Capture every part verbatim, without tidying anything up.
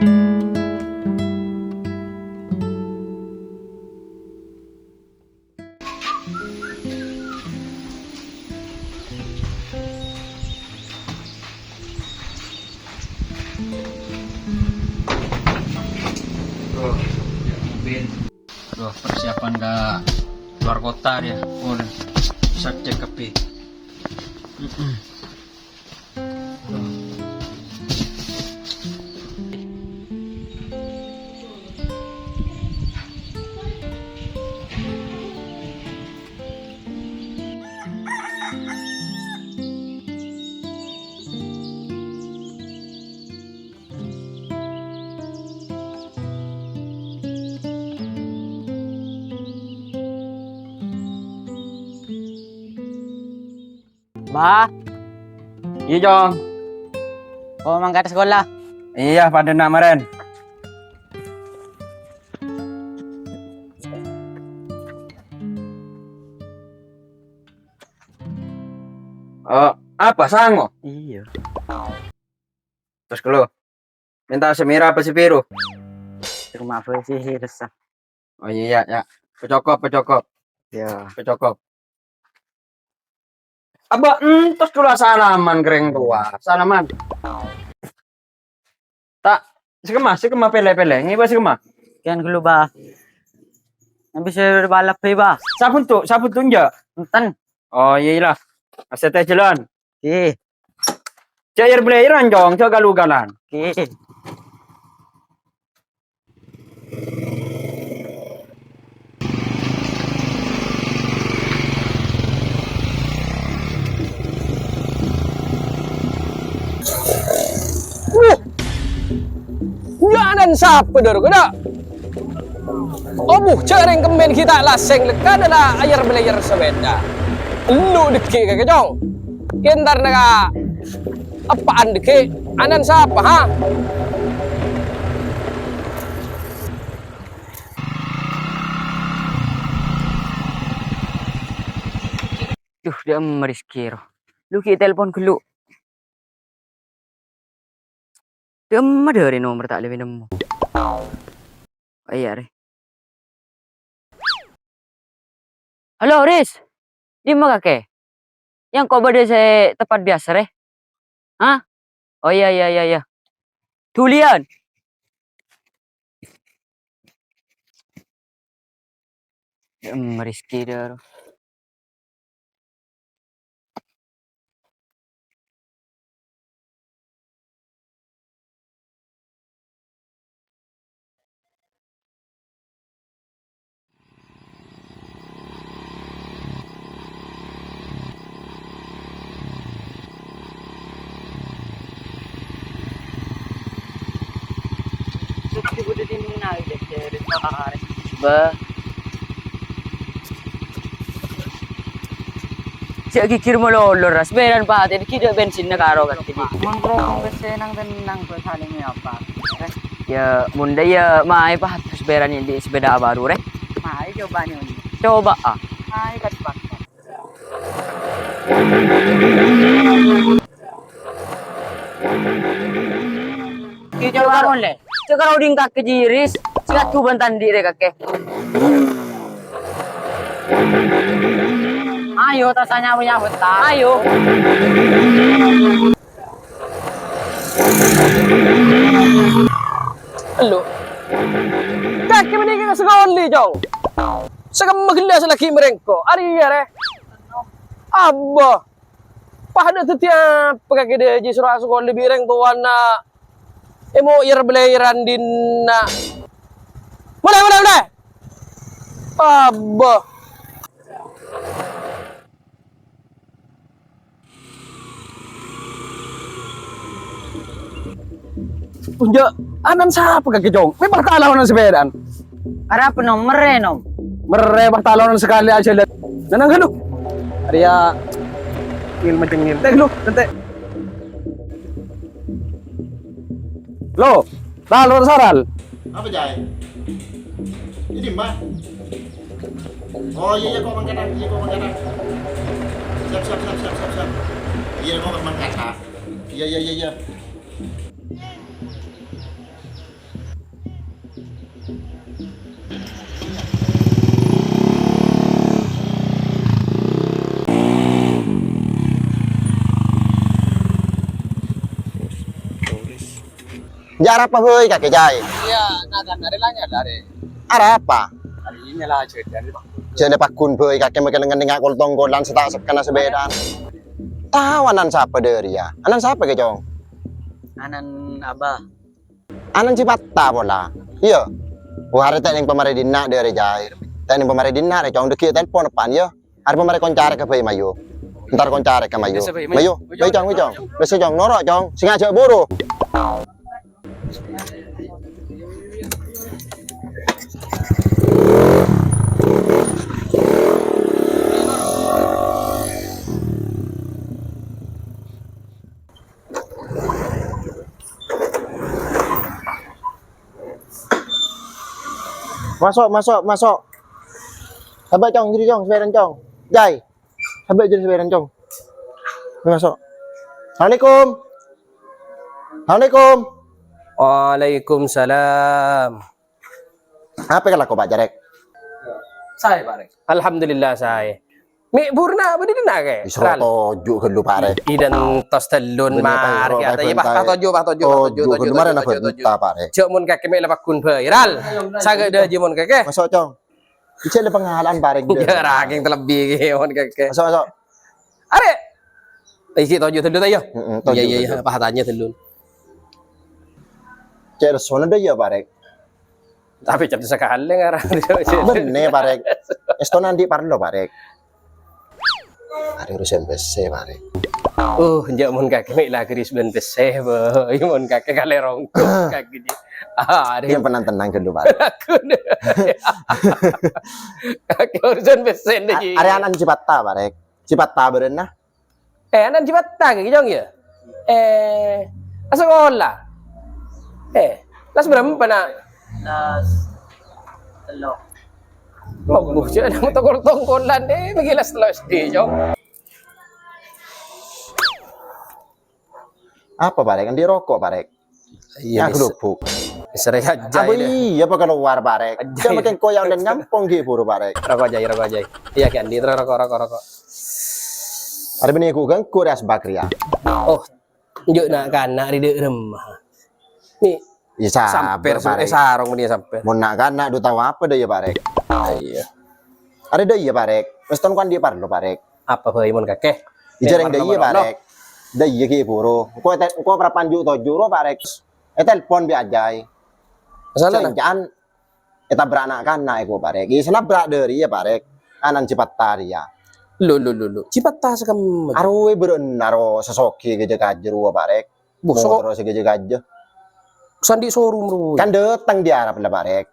Tuh, ya, mungkin. Tuh, persiapan ka luar kota dia. Oh, udah. Bisa cek ke P. Mm-mm. Bah. Iyâ, Cong. Oh, mangkat sekolah? Iyâ, padâna marèn. Eh, apa, sango? Iyâ. Terros ghâllu. Mènta sè mèra apa sè bhiru? Terima kasih, resah. Oh iyâ, iyâ, iyâ. Pacokop, pacokop. Iyâ. Pacokop. Abâ' entos ghâllu asalaman ka rèng towa. Salaman. Ta', sè kemma, sè kemma pèlè, pèlè. Ngèbâ sè kemma? Kèng ghâllu, Bah. Nabis sè balap, Bah. Sabuntu, sabuntu enjâ'? Enten. Oh, iyâ, iyâ lah. Asètè jhâlân. Oke. Jhâ' yer-beleyeran, Cong, jhâ' gal-ugalan. Oke. Wuh! Iyâ, ana'na sapa, Dor, kodhu? Obu, jhâ' rèng kemmèn ghi' ta' lasèng, lekka dâla ayer-beleyer sapèda. Ellu' dhâggi' kakè, Cong. Kèng entar nèka eppa'an dhâggi', ana'na sapa, ha? Duh, dâ'emma Rizky ro. Lu ghi' telpon ghâllu. Dâ'emma dâri nomer ta' lebbi nemmo. Oh, iyâ, rè. Halo, Riz. Dimma kakè? Yâ engko' bâdâ sè teppa' biyasa, rè. Hah? Oh, iyâ, iyâ, iyâ, iyâ. Dhuliyân. Em, Rizky dâ' ro. Bâh. Jhâ' ghighir malolo, Ras. Bârâmma patè, ghi' dâ' bensinna karo kan, ghi. Mon kerokong bessè nang-tennang, bâ' salèng apa? Yâ, mon dâ' iyâ, maè, Pa, terros bârâmma andi' sepeda baru, rè. Maè, coba nyonya. Coba, ah. Maè, kat, Pak. Ki coba mole. Cek karo ding kake jiris, sing adu ban tandi' re kake. Ayo, ta' sanyawa-nyawa, ta'. Ayo. Elo. Kake mending ka sekolah, Cong. Sekemma gelas lagi merengko. Ari ya, re. Abah. Padâ dhâddhi apa kakè dâji soro asakola bi' rèng towana emoyer-beleyeran dinna'. Mole, mole, mole! Abah! Enjâ', ana'na sapa kakè, Cong? Mè' pas talonan sapèdaan. Arapa, Nom? Merrè, Nom? Merrè pas talonan sakalè ajhâlân. Nenang ghâllu. Arèya ngèl-mècèngèl. Tè' ghâllu, tè'. Lo, Ral, Ral, Saral. Apa, Jay? Ini, Mbak. Oh, iya, iya, kok mangkana, iya, kok mangkana. Siap, siap, siap, siap, siap, siap. Iya, kok mangkana. Iya, iya, iya, iya. Jhâ' arapa bhâi kakè, Jay? Iyâ, nada-nada la nyala, Rè. Arapa? Arèya la jhâjhân, Pak. Jhâ' la pagghun bhâi kakè makè neng-ennengnga kol-tongkolan sè ta' sekkèna sapèdaan. Tao anan sapa dhâriyâ? Anan sapa kè, Cong? Anan Abah. Anan Cipatta pola. Iyâ. Wah, arè ta' neng pamarè dinna' dhâriyâ, Jay. Ta' neng pamarè dinna' rè, Cong, dâgghi' telpon eppa'an, iyâ. Arè pamarè koncarè ka bhâi mayu. Entar koncarè ka mayu. Bisa, bhâi, mayu. Mayu. Bhâi, Cong, bhâi, Cong. Bisa, Cong, noro', Cong. Sengaja buru. Maso', maso', maso'. Sabâ', Cong, jârèya, Cong, sapèdaan, Cong. Jay. Sabâ' jârèya sapèdaan, Cong. Maso'. Assalamualaikum. Assalamualaikum. Waalaikumsalam. Apa kalako, Pak Carèk? Saè, Pak Rèk. Alhamdulillah, saè. Mè' burna bâdâ dinna' kè? Isra toju' ghâllu, Pak Rèk. Idan tos tellun mar kè atè, yâ, Pak. Toju', Pak, toju', Pak, toju', toju', toju', toju', toju'. Jhâ' mon kakè mè' la pagghun bhâi, Ral. Saghâdâ jhâ' mon kakè. Maso', Cong. Ijâ la pangalan, Pak Rèk. Jhâ' ragèng talebbi kè mon kakè. Maso', maso'. Arè. Iki toju' tellun ta, yâ? Heeh, toju', iyâ, iyâ, toju'. Apa tanya tellun. Cè' ressona dâ' iyâ, Pak Rèk. Tapè cè' sakalè ngara. Bânnè, Pak Rèk. Èstona andi' parlo, Pak Rèk. Arè urusan pèssè, Pak Rèk. Oh, enjâ' mon kakè mè' la gâris bân pèssè, bâi. Mon kakè kalè rongko, kakè di. Ah, arè. Yang tenang-tenang ghâllu, Pak Rèk. Aku deh. Kakè urusan pèssè deh. A-, arè anan Cipatta, Pak Rèk. Cipatta bârâna. Eh, anan Cipatta kakè, Cong, yâ? Eh, asakola. Eh, kelas berapa, Nak? Kelas tello. Bagus, ya, anak tongkol-tongkolan, eh, lagi kelas tello S D, Cong. Apa, Pak Rèk? Andi' roko', Pak Rèk? Iyâ, nyaglubuk. Sere ajâi. Iyâ, apa kalowar, Pak Rèk? Ajâi. Cuma kèng koyang dan ngampong ghi' buru, Pak Rèk. Roko' ajâi, roko' ajâi. Iyâ, ghi' andi' terro roko', roko', roko'. Arè bânnè ghu-, ganggu rè asbak rèya. Oh, enjâ' na'-kana' rè dâ' remma. Ni, iyâ, sampèr, Pak Rèk. Sarong bânnè sampèr. Mon na'-kana' dhu tao apa dâ' iyâ, Pak Rèk? Iyâ. Arè dâ' iyâ, Pak Rèk. Wis ton ko' andi' parlo, Pak Rèk. Apa bhâi mon kakè? Ijâ rèng dâ' iyâ, Pak Rèk. Dâ' iyâ ghi' buru. Engko' te-, engko' parapan ju'-toju' ro, Pak Rèk. Ètelpon bi' ajâi. Masalah, nah? Jhân-jhân ètabrak na'-kana' èko, Pak Rèk. Iyâ, sanabrak dâri iyâ, Pak Rèk. Anan Cipatta rèya. Lho, lho, lho, lho. Cipatta sakemma. Arowa bârâ'na ro sasoghi kajâ-kajâ rowa, Pak Rèk. Bosok. Motor sè kajâ-kajâ. Sandi showroom ro. Kan dâteng dâri Arab la, Pak Rèk.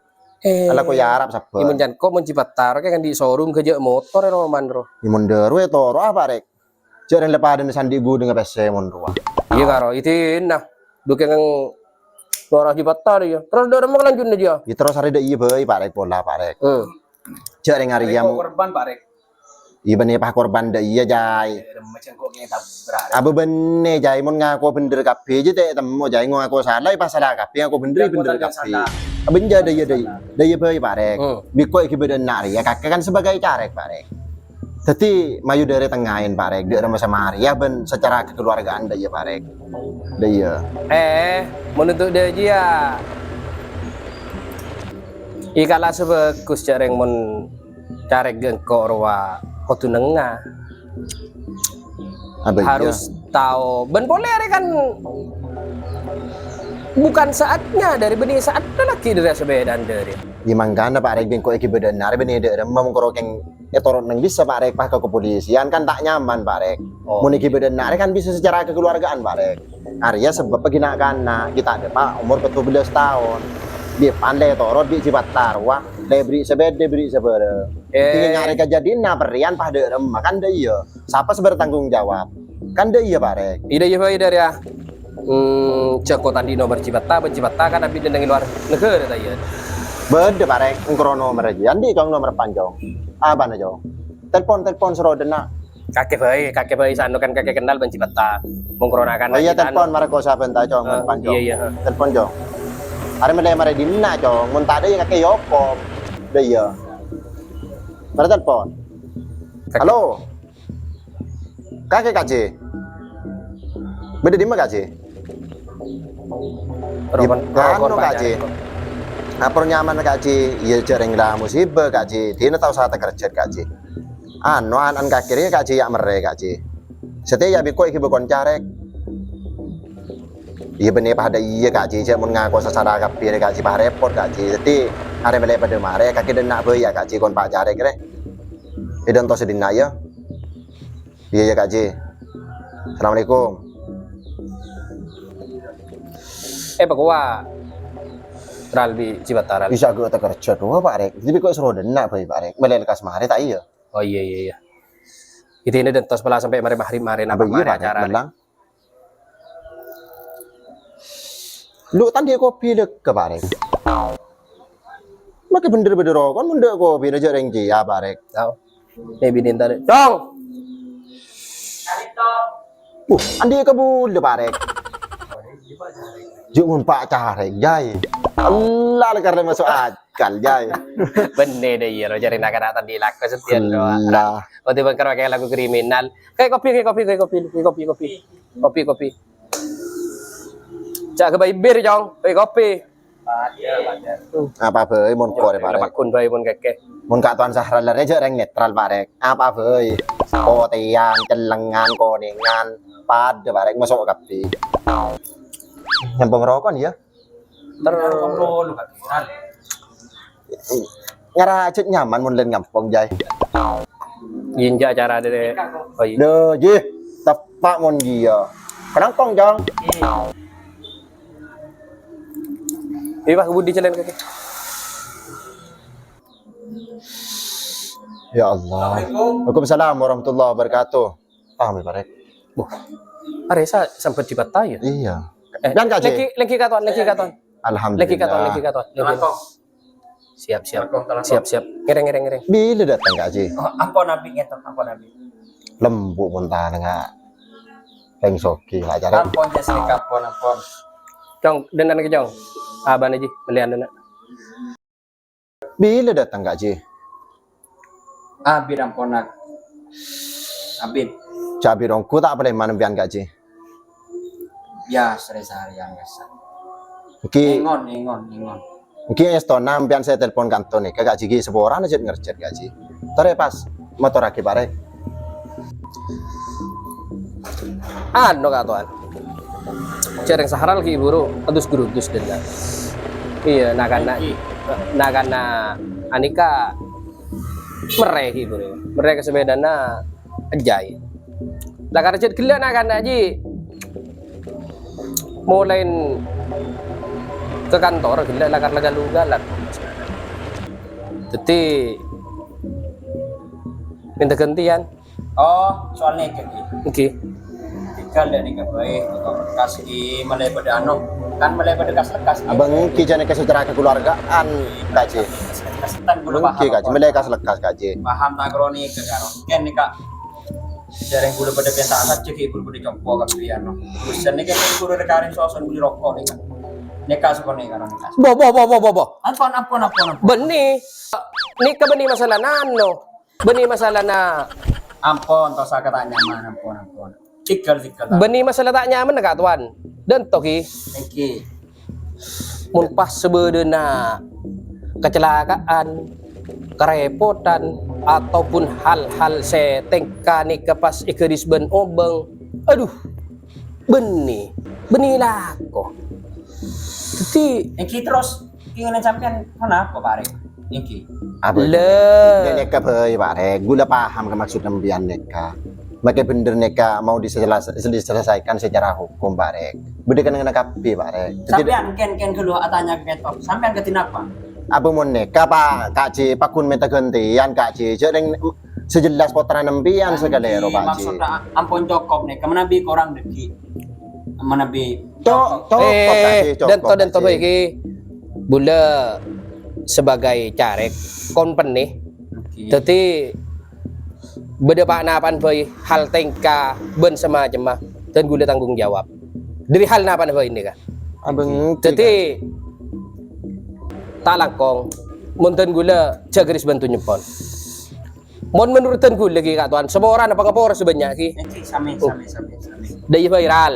Eh. Ala ko' yâ Arab sabbhân. Iyâ, mon can ko' mon Cipatta ro kè kan dâri showroom kajâ' motor è roman ro. Iyâ, mon dâru ètoro, ah, Pak Rèk. Jhâ' rèng lepadâna sandi ghudhungnga pèssè mon rowa. Iyâ, karo idina. Dhu kèng noro' Cipatta rèya. Terros dâ' remma kalanjhuna jiyâ. Iyâ, terros arè dâ' iyâ bhâi, Pak Rèk, pola, Pak Rèk. Hmm. Jhâ' rèng arèya mo-, korban, Pak Rèk. Iyâ, bânnè pas korban dâ' iyâ, Jay. Remma can ko' kè tabrak. Abâ bânnè, Jay, mon ngako bhendher kabbhi jiyâ ta' temmo, Jay, ngako sala, iyâ pas sala kabbhi, ngako bhendher, iyâ bhendher kabbhi. Abâ jhâ' dâ' iyâ, dâ' iyâ, dâ' iyâ bhâi, Pak Rèk. Hmm. Bi' ko' èghibâ dâ' enna' rèya, kakè kan sebagai carèk, Pak Rèk. Dhâddhi, mayu dâri tengngaèn, Pak Rèk, dâ' remma samarèya bân secara kekeluargaan dâ' iyâ, Pak Rèk. Dâ' iyâ. Eh, mon untuk dâ' jiyâ. Iyâ kala sè bhâghus jhâ' rèng mon carèk ghi' engko' rowa kodhu nengnga. Abâ iyâ. Harus tao. Bân polè arè kan bukan saatnya dâri bânnè saatnya lagi dâri sepedaan dâri. Iyâ mangkana, Pak Rèk, bi' engko' èghibâ dâ' enna' rèya bânnè dâ' remma mon karo kèng ètoro' neng bisa, Pak Rèk, pas ka kepolisian kan ta' nyaman, Pak Rèk. Oh. Mon èghibâ dâ' enna' rèya kan bisa secara kekeluargaan, Pak Rèk. Arèya sabâbbhâ ghi' na'-kana', ghi' ta' dâpa' omor pètto bellâs taon. Bi' pan lè toro' bi' Cipatta rowa, lè bherri' sapèda, bherri' sabârâng. Eh. Kèng arè kajhâdiyânna perrèyan pas dâ' remma, kan dâ' iyâ. Sapa sè bertanggung jawab? Kan dâ' iyâ, Pak Rèk. Iyâ, iyâ, Pak, iyâ, iyâ. Hmm, jhâ' ko' ta' andi' nomer Cipatta, bân Cipatta kan abit neng luar negara ta' iyâ? Bâdâ, Pak Rèk, engko' ro nomer jiyâ. Andi', Cong, nomer pan, Cong. Apana, Cong? Telpon, telpon soro dâ' enna'. Kakè bhâi, kakè bhâi sano kan kakè kennal bân Cipatta. Mon karo na'-kana' Oh iyâ, kita telpon anu. Mara ko' sabânta, Cong, Eh, pan, Cong. Iyâ, iyâ, ha. Telpon, Cong. Arè mellè marè dinna', Cong. Mon ta' dâ' iyâ kakè èokom. Dâ' iyâ. Mara telpon. Kakè. Halo. Kakè, Kak Ji. Bâdâ dimma, Kak Ji? Rokon, anu, rokon Kak Ji. Apa nyaman, Kak Ji? Iyâ, jhâ' rèng la musibah, Kak Ji. Dinah tao sè takerjhât, Kak Ji. Anu, an-, an kakè rèya, Kak Ji, yâ' merrè, Kak Ji. Satèya bi' ko' èghibâ konca rèk. Iyâ, bânnè padâ iyâ, Kak Ji. Jhâ' mon ngako sasala kabbhi rè, Kak Ji, pas rèpot, Kak Ji. Dhâddhi, arè mellè padâ marè, kakè dhinna' bhâi yâ, Kak Ji, kon pa' carèk rè. Èdânto sè dhinna', yâ. Iyâ, iyâ, Kak Ji. Assalamualaikum. Eh, pakowa. Ral bi' Jibat Taral. Bisa gue takerjhât, wah, Pak Rek. Jadi kok soro dhinna', bhâi, Pak Rek. Mellè lekkas marè, ta' iyâ? Oh, iyâ, iyâ, iyâ. Itu ini dan tos pala sampai mari maghrib, mari Apa nampak iya, mari Pak Rek? Acara. Mellang. Lu tandhi kopi lè ka, Pak Rek. Make bhender-bhender rokon, mon dâ' kopi rajâ rèng kèya, Pak Rek. Tao. Nih, bini entar. Dong! Uh, andi' kabulâ, Pak Rek. Jhâ' mon pa' carèk, Jay. Allah, karena masuk akal, Jay. Bânnè dâ' iyâ, lo, jârèna kana' tandhi lako setian, lo. Allah. Waktu bengkar pakai lagu kriminal. Kayak kopi, kayak kopi, kayak kopi, kayak kopi, kopi. Kopi, kopi. Cak ke bir, Cong. Kayak kopi. Apa bhâi mon kore, Pak Rek? Pakun bhâi mon kèkè. Mon Kak Tuan Sahral la rè jhâ' rèng netral, Pak Rek. Apa bhâi? Potèyan, cellengan, konèngan, padâ, Pak Rek, maso' kabbhi. Nyambung rokon, yâ? Ter- Ngara jhâ' nyaman mon lèn ngampong, Jay. Iyâ, enjâ' acara dâri. Oh, iyâ. Lho, Ji, teppa' mon jiyâ. Kenangkong, Jong. Iya, Pak, budi jalan kaki. Ya Allah. Assalamualaikum. Waalaikumsalam warahmatullahi wabarakatuh. Paham ya, Pak Rek? Wah, arè sa-, sambat di Pattaya. Iya. Eh, Kak Ji. Lagi, lagi katon, lagi katon. Alhamdulillah. Lagi katon, lagi katon. Lagi. Telat, Kong. Siap, siap. Telat, Kong, telat, Kong. Siap, siap. Ngereng, ngereng, ngereng. Bilâ dâteng, Kak Ji? Oh, ampon, Abi, ngènten, ampon, Abi. Lembu' pon tanengnga. Pèng sogi, Kak, carè. Ampon, Jas, nèka, ampon, ampon. Cong, dântana kè, Cong. Abâna, Ji, mellèyan dântana. Bilâ dâteng, Kak Ji? Abit ampon, Nak. Abit. Jhâ' abit ongghu ta' palèman empèyan, Kak Ji? Ya, sare-sareyan, biasa. Èngghi. Èngon, èngon, èngon. Èngghi èstona empèyan sè telpon kanto nèka, Kak Ji, ghi saporana jhât-ngerjhât, Kak Ji. Torè pas matorraghi, Pak Rek. Anu, Kak Tuan. Jhâ' rèng Sahral ghi buru adus-gerudus dântana. Iyâ, na'-kana', na'-kana' anèka merrè ghi buru. Merrè ka sapèdana ajâi. La karjhât ghellâ' na'-kana' jhi. Molaè ka kantor ghellâ' la kar-, la ghâllu-ghâllu. Dhâddhi, mènta ghântèyan. Oh, soal nèka, Ki. Èngghi. Tinggal dâ' nèka bhâi, toko lekkas, Ki, mellè padâ anu, kan mellè padâ kas-lekkas, Ki. Abang, èngghi jhâ' nèka secara kekeluargaan, Kak Ji. Kas-lekkas, tan, kaulâ paham. Èngghi, Kak Ji, mellè kas-lekkas, Kak Ji. Paham, ta' karo nèka, karo. Kèn nèka. Jhâ' rèng kaulâ padâ pènta saja, Ki, kaulâ padâ compo' kabbhi anu. Urusan nèka kaulâ rèkarèng soson bâli roko' nèka. Nèka sakonè' karo nèka. Bo, bo, bo, bo, bo, bo. Ampon, ampon, ampon, ampon. Bânnè. Nèka bânnè masalana anu. Bânnè masalana. Ampon, ta' osa ka ta' nyaman, ampon, ampon. Tigal, tigal, ta'. Bânnè masala ta' nyaman, Kak Tuan. Dântona, Ki. Èngghi. Mon pas sabâdâna kacelakaan, karepotan, ataupun hal-hal sè tèngka nèka pas èghâris bân obâng. Aduh, bânnè, bânnè lako. Dhâddhi, èngghi terros. Keinginan sampèyan kenapa, Pak Rek? Èngghi. Apa? Lè. Nèka bhâi, Pak Rek. Kaulâ paham ka maksud sampèyan nèka. Make bhender nèka mau diselas-, diselesaikan secara hukum, Pak Rek. Bâdâ kennengnganna kabbhi, Pak Rek. Dhâddhi sampèyan kèn, kèn ghâllu atanya kèto. Sampèyan kadhi napa? Apa mon nèka, Pak, Kak Ji, pagghun mènta ghântèyan, Kak Ji. Jhâ' rèng sejelas pottrana sampèyan sakalèro, Pak Ji. Maksudnya ampon cokop nèka, manabi korang dâggi'. Manabi cok-, cokop, Kak Ji, cokop, Kak Ji. Dântona bhâi, Ki. Kaulâ sebagai carèk, kon pènnè. Oke. Dhâddhi, bâdâ pa-, napa'an bhâi, hal tèngka, bân samacemma, dân kaulâ tanggung jawab. Dâri hal napa'an bhâi nèka. Abang, dhâddhi, ta' langkong, mon dân kaulâ jhâ' ghâris bân tonyèpon. Mon menurut dân kaulâ, Ki, Kak Tuan, saporana pangapora sè bânnya', Ki. Èngghi, sami, sami, sami, sami. Dâ' iyâ viral.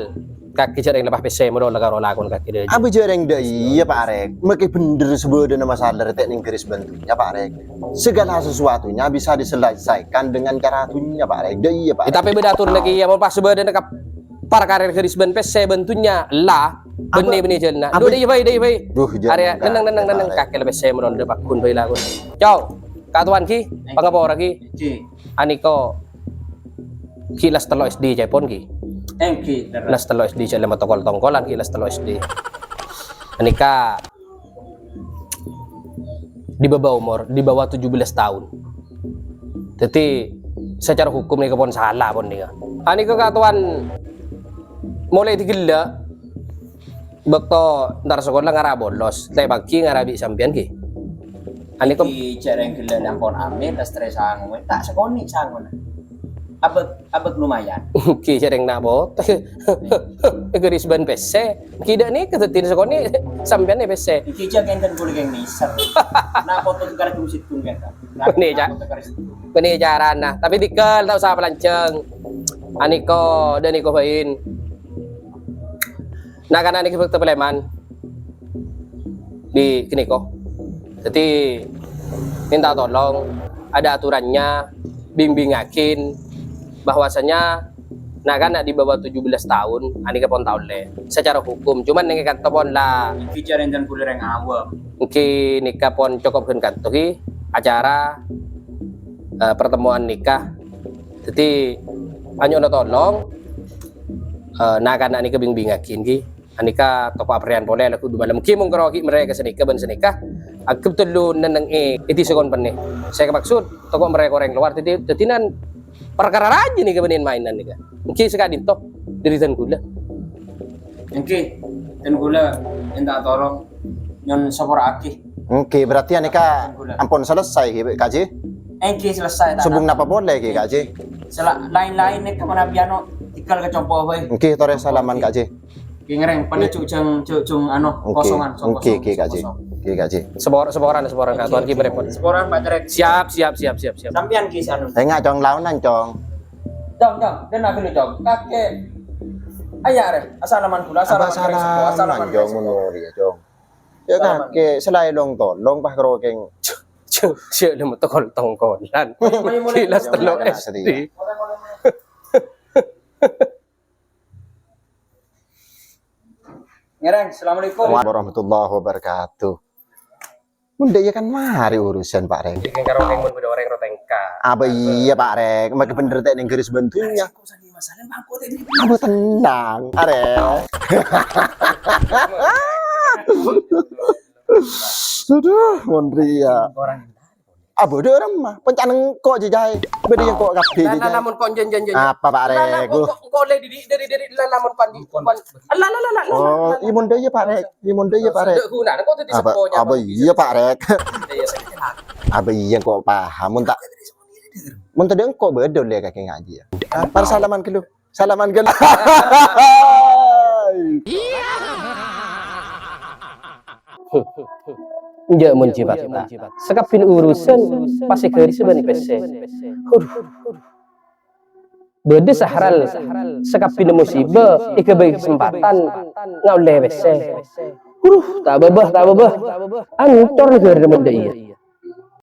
Kakè jhâ' rèng lepas pèssè, moro la karo lakon kakè dâ'. Abâ' jhâ' rèng dâ' iyâ, Pak Rèk. Makè bhender sabâdâna masalah rètèk nèng ghâris bântunya, Pak Rèk. Segala sesuatunya bisa diselesaikan dengan cara dunya, Pak Rèk. Dâ' iyâ, Pak Rèk. Tapè bâdâ ator lagi ya, mon pas sabâdâna ka parkara ghâris bân pèssè bântunya, la, bânnè, bânnè jhâlânna. Duh, dâ' iyâ, bhâi, dâ' iyâ, bhâi. Duh, jhâ' rèng, neng, neng, kakè la pèssè, moro dâ' paghun, bhâi, lakon. Cong, katowan ghi, pangapora ghi. Ghi. Anèko ghi' las tello' S D ca'èpon ghi. Èngghi, terros. Las tello' S D ca'èpon tongkol-tongkolan ghi' las tello' S D. Anèka di bawah umur, di bawah tujuh belas tahun. Dhâddhi, secara hukum nèka pon sala pon nèka. Anèka katowan molaè dhigella', bâkto entar sakola ngara bolos, tè' paghi ngara bi' sampèyan ghi. Anèko ghi' jhâ' rèng ghellâ' ampon amèt, las trè sango, ta' sakonè' sangona. Abâ', abâ' lumayan. Ghi' jhâ' rèng na' potè. Ghâris bân pèssè. Ghi' dâ' nèka dhâddhina sakonè' sampèyan è pèssè. Ghi' jhâ' kèng ghun kulâ kèng mèsèr. Na' potè tukar jum sèttong kèng. Bânnè, Cak. Bânnè carana. Tapè dhigella' ta' osa palanjhâng. Anèko, dâ' nèko bhâi. Na'-kana' nèka bâkto palèman. Di kènèko. Dhâddhi, minta tolong, ada aturannya, bimbingaghi bahwasanya na'-kana' di bawah tujuh belas tahun, anèka pon ta' ollè secara hukum. Cuman nèka kanto pon la. Èngghi jhâ' rèng kulâ rèng awam. Èngghi nèka pon cokop ghân kanto ghi acara, eh, pertemuan nikah. Dhâddhi, anyo'ona tolong, eh, na'-kana' nèka bimbingaghi ghi. Anèka toko' aberriyân polè la kodhu malem. Ghi mon karo ghi' merrè ka sanèka bân sanèka, anggep tello nennengngè è dhisa kon pennè. Sè èmaksod toko' merrè korèng lowar, dhâddhi, dhâddhi nan parkara rajâ nèka bânnè maènan nèka. Èngghi saka'dinto dâri dân kulâ. Èngghi, dân kulâ minta tolong nyo'on sapora'aghi. Èngghi, berarti anèka ampon selesai, ghi, Kak Ji? Èngghi, selesai, ta'. Sobung napa polè, ghi, Kak Ji? Sela-, laèn-laèn nèka manabi ano, tinggal ka compo' bhâi. Èngghi, torè salaman, Kak Ji. Ghi ngerrèng, padâ jhung, jhung, jhung, ano, kosongan, èngghi, kosong, èngghi, Kak Ji. Kosong. Èngghi, Kak Ji. Sepor-, seporan, seporan, Kak Tuan, ghi, merepot. Seporan, Pak Cerek. Siap, siap, siap, siap, siap. Sampèyan ghi sanu. Enggak, Cong, laonan, Cong. Cong, Cong, dâ' na' ghâllu, Cong. Kakè. Ayo, rè. Asalaman kulâ, asalaman kulâ, asalaman kulâ, Cong, asalaman kulâ. Mon rèya, Cong. Ya, kakè, selaèn long-tolong, pas karo kèng. Cong, cong, sè lem tongkol-tongkolan. Ayo, ayo, mulai. Ghi' las tello' S D. Ngerrèng, assalamualaikum. Warahmatullahi wabarakatuh. Bhender iyâ kan marè urusan, Pak Rèng. Iki karo kèng mon bâdâ orèng ro tèngka. Abâ' iyâ, Pak Rèng. Makè bhender tè' nèng ghâris bântunya. Abâ' tenang, arè. Aduh, mon rèya. Abâ' dâ' remma, pèncana engko' jâjâi. Bâdâ engko' kabbhi jâjâi. Lah, lah, lah, mon kon jen, jen, jen. Apa, Pak Rèk? Lah, lah, engko', engko' lè dâri, dâri, dâri, lah, lah, mon pan, pan. Lah, lah, lah, lah, lah, lah. Oh, iyâ mon dâ' iyâ, Pak Rèk. Iyâ mon dâ' iyâ, Pak Rèk. Sè ghuna, engko' dhâddhi seppo. Abâ' iyâ, Pak Rèk. Iyâ, iyâ, sakejjhâ'. Abâ' iyâ, engko' paham. Mon ta', mon tadâ' engko' bâdâ lè kakè ngajhi, yâ. Para salaman ghâllu. Salaman ghâllu. Enjâ' mon jhi' Pak. Sakabbhina urusan pas è ghâris bân pèssè. Aduh. Bâdâ Sahral sakabbhina musibâ èghâbây kasempatan ngaollè pèssè. Aduh, ta' bâbâ, ta' bâbâ. Ancor naghârâna mon dâ' iyâ.